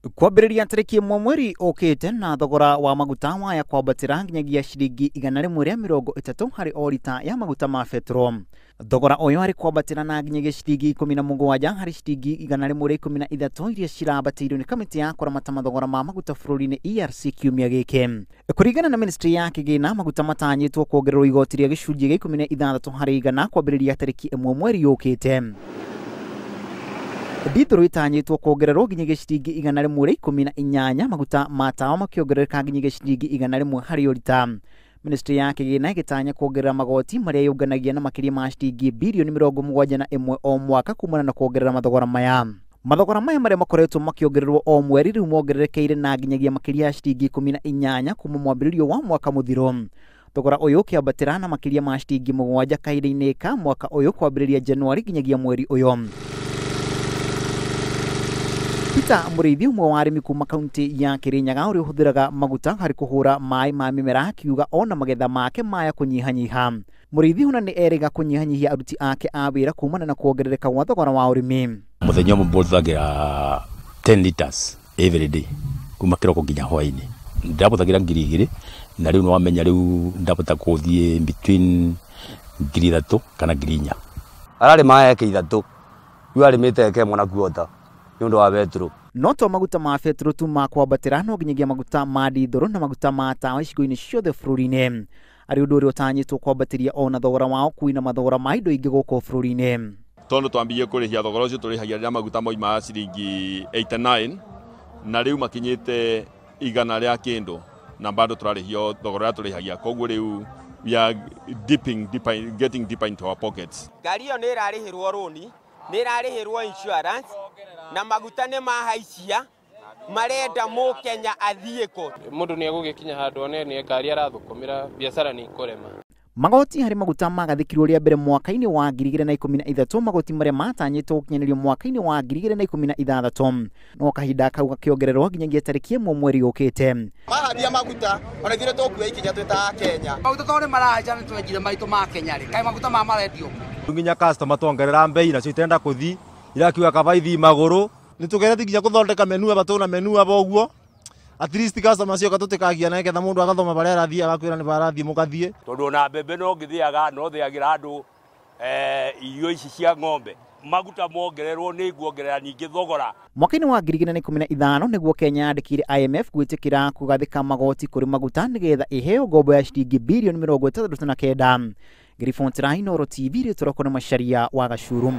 Kwambĩrĩria tarĩki 1 mweri ũkĩte na thogora wa maguta waya kwambatĩra nginyagia ciringi 130 harĩ o rita ya maguta ma betro. Thogora ũyũ harĩ kwambatĩra na nginyagia ciringi 17 harĩ ciringi 113 iria cirambatĩirio nĩ kamĩtĩ ya kũramata mathogora ma maguta bũrũri-inĩ ERC kiumia gĩkĩ. Kũringana na ministry ya kĩgĩna, maguta matanyĩtwo kuongererwo igoti rĩa gĩcunjĩ gĩa 16 harĩ igana kwambĩrĩria tarĩki 1 mweri ũkĩte. Ndithũrũ itanyĩtwo kuongererwo nginyagia ciringi 118, maguta ma tawa makĩongerereka nginyagia ciringi 100 harĩ o rita. Ministry ya kĩgĩna ĩgĩtanya kuongerera magoti marĩa yũnganagia na makĩria ma ciringi birioni 71 o mwaka kumana na kuongerera mathogora maya. Mathogora maya marĩa makoretwo makĩongererwo o mweri rĩu mongererekeire na nginyagia makĩria ya ciringi 18 kuma mwambĩrĩrio wa mwaka mũthiru. Thogora ũyũ ũkĩambatĩra na makĩria ma ciringi 7 kahinda-inĩ ka mwaka ũyũ kwambĩrĩria Januari nginyagia mweri ũyũ. Peter Mũrĩithi, ũmwe wa arĩmi kuma kaunti ya Kirinyaga ũrĩa ũhũthĩraga maguta harĩ kũhũra maĩ ma mĩmera, akiuga ona magetha make maya kũnyihanyiha. Mũrĩithi ona nĩ erĩga kũnyihanyihia aruti ake a wĩra kumana na kuongerereka gwa thogora wa ũrĩmi. Mũthenya ũmwe mbũthagĩra 10 liters every day kuma kĩroko nginya hwaĩ-inĩ. Ndabũthagĩra 2,000 na rĩu nĩwamenya rĩu ndabota gũthiĩ between 3,000 kana 4,000. Ararĩma eka 3 rĩu arĩmĩte eka 1 na kuota nĩ ũndũ wa betro. No to maguta ma betro tu ma kwambatĩra, no nginyagia maguta ma ndithũrũ na maguta ma tawa icigo-inĩ ciothe bũrũri-inĩ, arĩ ũndũ ũrĩa ũtanyĩtwo kwambatĩria ona thogora wa ũkui na mathogora ma indo ingĩ gũkũ bũrũri-inĩ. Tondũ twambirie kũrĩhia thogora ũcio tũrĩhagia rĩrĩa maguta moima ciringi 89 na rĩu makinyĩte 100 rĩa kĩndũ na bado tũrarĩhio thogora ũrĩa tũrĩhagia, koguo rĩu we are dipping deeper, getting deeper into our pockets. Ngari ĩyo nĩ ĩrarĩhĩrwo rũni, nĩ ĩrarĩhĩrwo insurance na maguta nĩ mahaicia, marenda mũkenya athiĩ kũ. Mũndũ nĩ egũgĩkinya handũ one nĩ ngari arathũkũmĩra, biacara nĩ ikũrema. Magoti harĩ maguta magathĩkirwo rĩa mbere mwaka-inĩ wa 2013, magoti marĩa matanyĩtwo gũkinyanĩrio mwaka-inĩ wa 2016, no kahinda kau gakĩongererwo nginyagia tarĩki 1 mweri ũkĩte. Mahambia maguta ona ithuĩ tũkua ikinya twĩ ta Kenya. Maguta tondũ nĩ marahaica nĩ twenjire maitũ ma Kenya rĩ, kaĩ maguta ma marendio kũ? Nginya customer tuongerera mbei nacio itenda kũthi, irakiuga kaba ithi magũrũ. Nĩ tũgeretie nginya gũthondeka menu aba tũna menu aba ũguo, at least customer cioka tũtikagia na ketha mũndũ agathoma barĩa arathiĩ agakwĩra nĩ barathiĩ mũgathiĩ. Tondũ ona mbembe no ngĩthĩaga no thĩagĩra andũ irio ici cia ng'ombe, maguta mongererwo nĩ nguongerera ningĩ thogora. Mwaka-inĩ wa 2015 nĩguo Kenya yandĩkĩire IMF gwĩtĩkĩra kũgathĩka magoti kũrĩ maguta nĩgetha ĩheo ngombo ya ciringi birioni 69. Ngĩribotera Inooro TV, rĩtwa rĩakwa nĩ Macharia wa Gacuru.